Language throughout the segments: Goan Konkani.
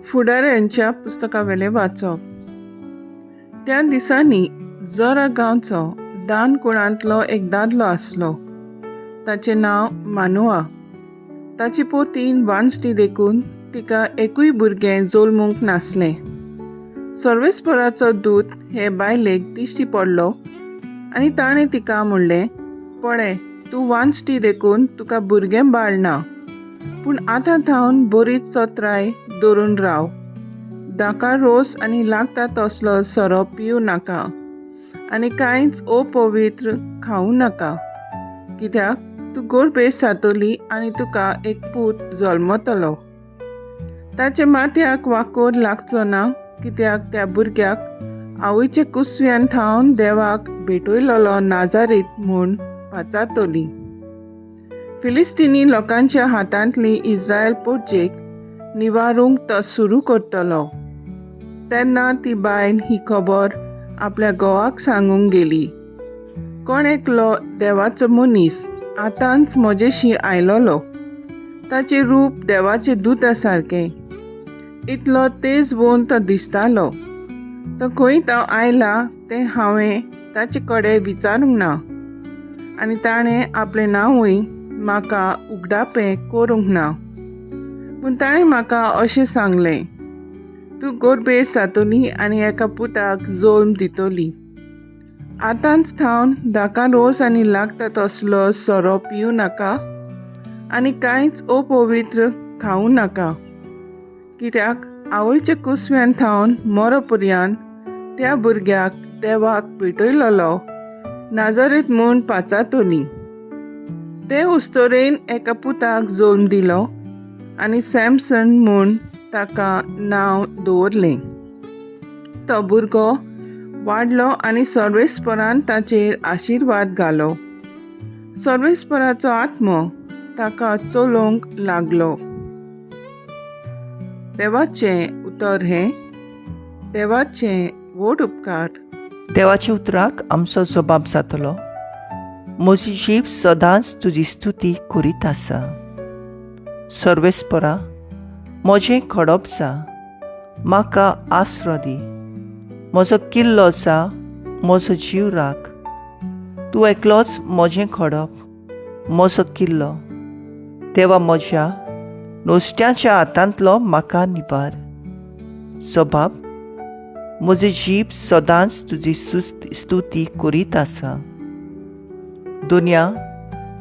फुडाऱ्यांच्या पुस्तकावेलें वाचप. त्या दिसांनी जोरा गांवचो दान कुळांतलो एक दादलो आसलो, ताचें नांव मानुआ. ताची पोतीन वांजटी देखून तिका एकूय भुरगें जल्मूंक नासलें. सर्वेस्पराचो दूत हे बायलेक दिश्टी पडलो आनी ताणें तिका म्हणलें, पळय, तूं वांजटी देखून तुका भुरगें बाळ ना, पूण आतां थावन बरीच चत्राय धरून राव, दाका रोस आनी लागता तसलो सोरो पिवं नाका आनी कांयच अपवित्र खावं नाका, कित्याक तूं गोरबेस जातली आनी तुका एक पूत जल्मतलो. ताच्या माथ्याक वाकोर लागचो ना, कित्याक त्या भुरग्याक आवयच्या कुसव्यान थावन देवाक भेटयलेलो नाजारीत म्हूण पाचारतली. फिलिस्तिनी लोकांच्या हातांतली इस्रायल पोटजेक निवारूंक तो सुरू करतलो. तेन्ना ती बायल ही खबर आपल्या घोवाक सांगूंक गेली, कोण एकलो देवाचो मनीस आतांच म्हजेशी आयलोलो, ताचें रूप देवाचे दुता सारकें, इतलो तेजवंत तो दिसतालो. तो खंय तो आयला तें हांवें ताचे कडेन विचारूंक ना आनी ताणें आपलें नांवूय म्हाका उगडापें करूंक ना, पूण ताणें म्हाका अशें सांगलें, तूं गोरबेस जातली आनी एका पुताक जल्म दितली. आतांच थावन धाका रोस आनी लागता तसलो सोरो पिवं नाका आनी कांयच अपवित्र खावं नाका, कित्याक आवयच्या कुसव्यान थावन मरो पर्यंत त्या भुरग्याक देवाक पेटयलेलो नाजारीत म्हूण पाचारतली. ते उस्तोरेन एका पुताक जल्म दिलो आनी सॅमसन म्हूण ताका नांव दवरलें. तो भुरगो वाडलो आनी सर्वेस्परान ताचेर आशिर्वाद घालो. सर्वेस्पराचो आत्मो ताका चलोवंक लागलो. देवाचें उतर हें. देवाचें व्हड उपकार. देवाच्या उतराक आमचो जबाब जातलो, म्हजी जीब सदांच तुजी स्तुती करीत आसा. सर्वेस्परा, म्हजें खडप जा, म्हाका आसरो दी, म्हजो किल्लो जा, म्हजो जीव राख. तूं एकलोच म्हजें खडप, म्हजो किल्लो. देवा म्हज्या, नुस्त्याच्या हातांतलो म्हाका निवार. जबाब, म्हजी जीब सदांच तुजी स्तुती करीत आसा. दुनिया,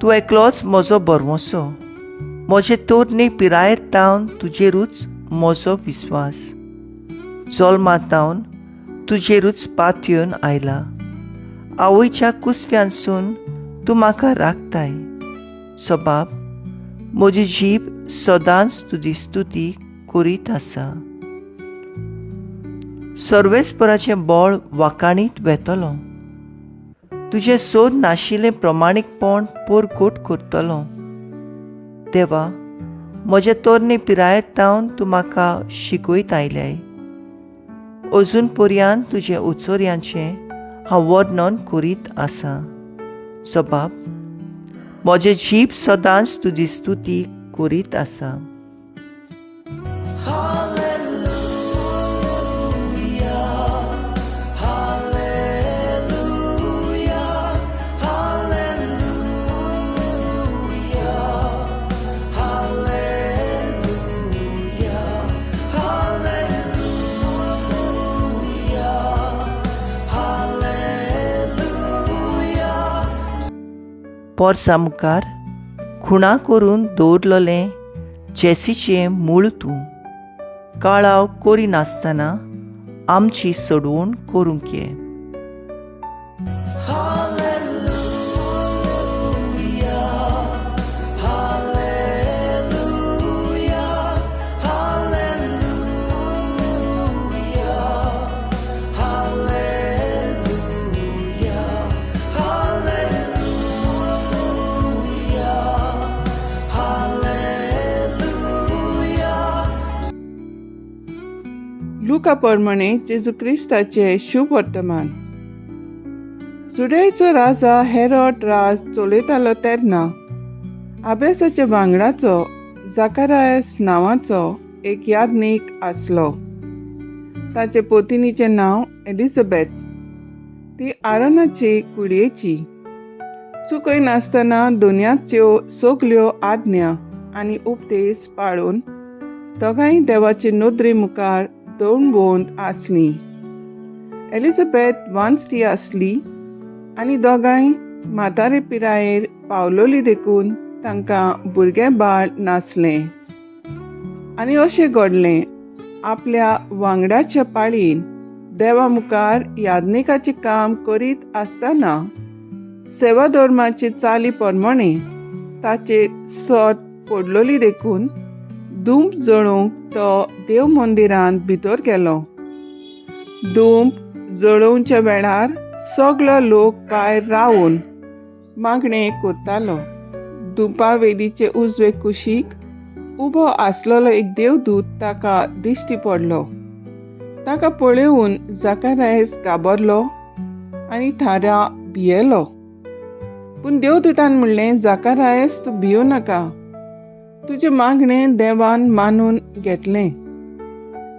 तूं एकलोच म्हजो भरवंसो, म्हजे तरणे पिरायेर तावन तुजेरूच म्हजो विस्वास. जल्मा तावन तुजेरूच पातयेवन आयला, आवयच्या कुसव्यानसून तूं म्हाका राखताय. सबाब, म्हजी जीब सदांच तुजी स्तुती करीत आसा. सर्वेस्पराचें बळ वाकाणीत वेतलो, तुजें सोद नाशिल्लें प्रमाणीकपण परगट करतलो. देवा, म्हजे तरणे पिरायेर तावन तूं म्हाका शिकयत आयल्याय, अजून पर्यंत तुजें उचोर्यांचें हांव वर्णन करीत आसा. सबाब, म्हजें जीब सदांच तुजी स्तुती करीत आसा. पोरसा मुखार खुणा करून दवरलेलें जेसीचें मूळ तूं काळाव करिनासतना आमची सोडवण करूंक ये. लुका प्रमाणे जेजू क्रिस्ताचें शुभ वर्तमान. जुडयाचो राजा हेरोड राज चलयतालो तेन्ना अभ्यासाच्या वांगडाचो जाकारायस नांवाचो एक याज्ञीक आसलो. ताचे पोतिनीचें नांव एलिझाबेथ. ती आरोनाचे कुडयेची. चुकय नासतना दोनयाच्यो सगल्यो आज्ञा आनी उपदेश पाळून दोगांय देवाचे नदरे मुखार दवणबोंद आसलीं. एलिझाबेथ वांजटी आसली आनी दोगांय म्हातारे पिरायेर पावलोली देखून तांकां भुरगें बाळ नासलें. आनी अशें घडलें, आपल्या वांगडाच्या पाळयेन देवा मुखार याज्ञिकाचें काम करीत आसतना सेवाधर्माचे चाली प्रमाणे ताचेर सट पडलोली देखून धूप जळोवंक तो देव मंदिरांत भितर गेलो. धूप जळोवच्या वेळार सगलो लोक भायर रावन मागणें करतालो. धुपा वेदीचे उजवे कुशीक उबो आसलेलो एक देवदूत ताका दिश्टी पडलो. ताका पळोवन जाकारायस घाबरलो आनी थारा भियेलो. पूण देवदूतान म्हणलें, जाकारायस, तूं भियो नाका. तुजें मागणें देवान मानून घेतलें.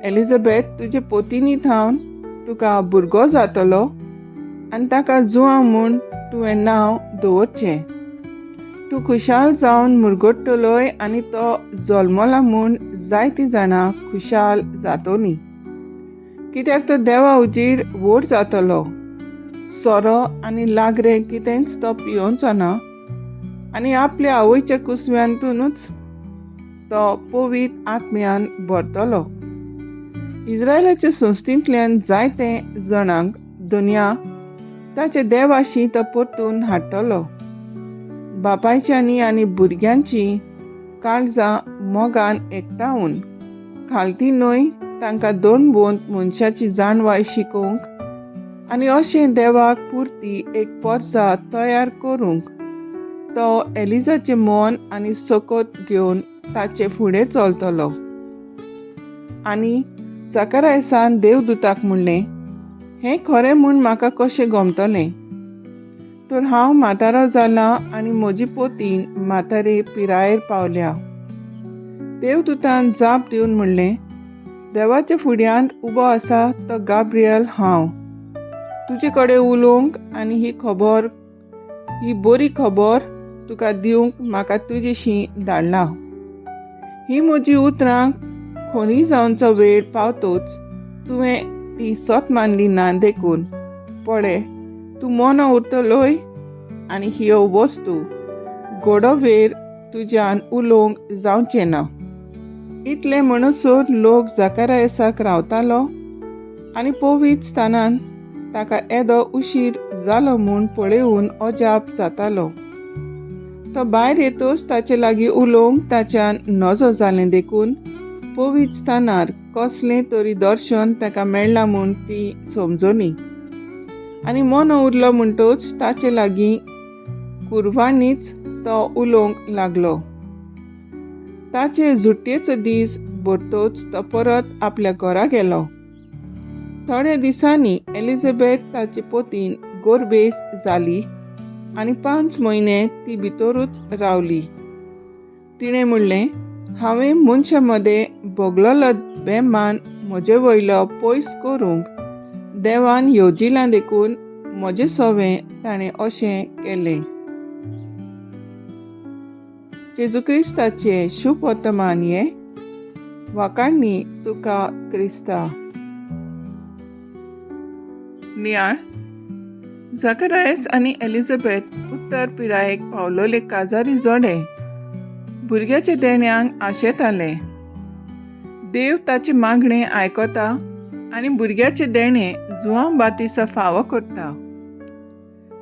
एलिझाबेथ तुजे पोतिनी थावन तुका भुरगो जातलो आनी ताका जुआंव म्हूण तुवें नांव दवरचें. तूं खुशाल जावन मुरगट्टलोय आनी तो जल्मला म्हूण जायतीं जाणां खुशाल जातोलीं. कित्याक तो देवा हुजीर व्हड जातलो. सोरो आनी लागरें कितेंच तो पियोवचो ना आनी आपल्या आवयच्या कुसव्यांतूनच तो पवीत आत्म्यान भरतलो. इस्रायलाच्या संस्थेंतल्यान जायते जाणांक दुनिया ताचे देवाशी तो परतून हाडटलो. बापायच्यांनी आनी भुरग्यांची काळजां मोगान एकठावन खालती न्हय तांकां दोन बोंत मनशाची जाणवाय शिकोवंक आनी अशें देवाक पुरती एक पोरसा तयार करूंक तो एलिजाचें मन आनी सकत घेवन ताचे फुडें चलतलो. आनी जाकारायसान देवदूताक म्हणलें, हें खरें म्हूण म्हाका कशें गमतलें? तर हांव म्हातारो जालां आनी म्हजी पोतीन म्हातारे पिरायेर पावल्या. देवदूतान जाप दिवन म्हणलें, देवाच्या फुड्यांत उबो आसा तो गाब्रियल हांव. तुजे कडेन उलोवंक आनी ही खबर, ही बरी खबर तुका दिवंक म्हाका तुजेशी धाडला. ही म्हजी उतरां खरी जावचो वेळ पावतोच तुवें ती सत मानली ना देखून पळय तूं मोनो उरतलोय आनी ह्यो वस्तू घोडोवेर तुज्यान उलोवंक जावचें ना. इतलें म्हणसर लोक जाकारायसाक रावतालो आनी पवित्र स्थानान ताका येदो उशीर जालो म्हूण पळोवन अजाप जातालो. तो भायर येतच ताचे लागीं उलोवंक ताच्यान नजो जालें देखून पवित्र स्थानार कसलें तरी दर्शन ताका मेळ्ळां म्हूण ती समजली. आनी मोनो उरलो म्हणटच ताचे लागीं कुरवांनीच तो उलोवंक लागलो. ताचे झुट्टेचो दीस भरतोच तो परत आपल्या घरा गेलो. थोड्या दिसांनी एलिझाबेथ ताचे पोतीन गोरबेस जाली आनी 5 म्हयने ती भितरूच रावली. तिणें म्हणलें, हांवें मनशां मदें भोगलोलो बेमान म्हजे वयलो पयस करूंक देवान येवजिलां देखून म्हजें सवें ताणें अशें केलें. जेजू क्रिस्ताचें शुभ वर्तमान हें. वाखाणणी तुका क्रिस्ता. नियाळ. जाकारायस आनी एलिझाबेथ उत्तर पिरायेक पावलोले काजारी जोडे भुरग्याच्या देण्यांक आशेताले. देव ताचे मागणें आयकता आनी भुरग्याचें देणें जुआंव बातिसा फावो करता.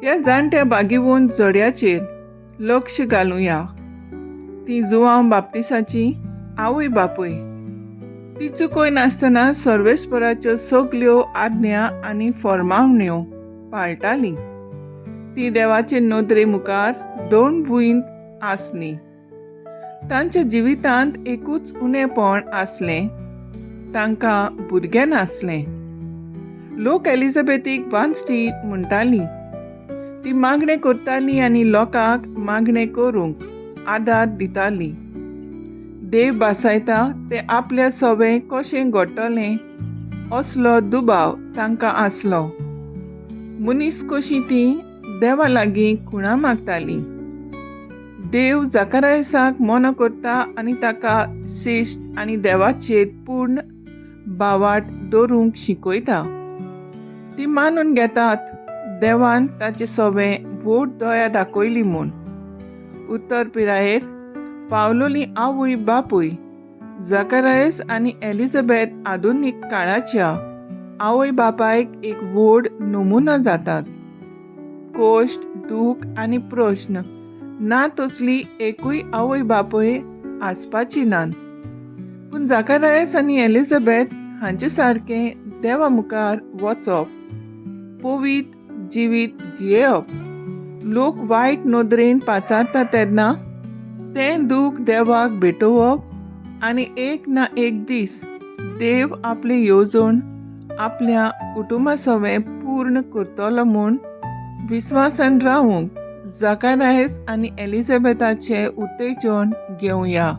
ह्या जाणट्या बागीवून जोड्याचेर लक्ष घालुया. ती जुआंव बाप्तिसाची आवय बापूय. ती चुकय नासतना सर्वेस्पराच्यो सगल्यो आज्ञा आनी फॉर्मावण्यो पाळटाली. ती देवाचे नदरे मुखार दोन भुंयंत आसली. तांच्या जिवितांत एकूच उणेपण आसलें, तांकां भुरगें नासलें. लोक एलिझाबेथीक वांजटी म्हणटाली. ती मागणें करताली आनी लोकांक मागणें करूंक आदार दिताली. देव भासायता तें आपल्या सोवें कशें घडटलें असलो दुबाव तांकां आसलो. मनीस कशीं तीं देवा लागीं खुणां मागतालीं. देव जाकारायसाक मोनो करता आनी ताका शिश्ट आनी देवाचेर पूर्ण भावार्थ दवरूंक शिकयता. ती मानून घेतात देवान ताचे सोवें व्हड दया दाखयली म्हूण. उत्तर पिरायेर पावलोली आवय बापूय जाकारायस आनी एलिझाबेथ आधुनीक काळाच्या आवय बापायक एक व्हड नमुनो जातात. कश्ट, दूख आनी प्रस्न ना तसली एकूय आवय बापूय आसपाची नात. पूण जाकारायस आनी एलिझाबेथ हांचे सारकें देवा मुखार वचप, पवित्र जिवीत जियेवप, लोक वायट नदरेन पाचारता तेन्ना तें दूख देवाक भेटोवप आनी एक ना एक दीस देव आपली येवजण आपल्या कुटुंबा सवें पूर्ण करतलो म्हूण विस्वासान रावूंक जाकारायस आनी एलिझाबेथाचें उत्तेजन घेवया.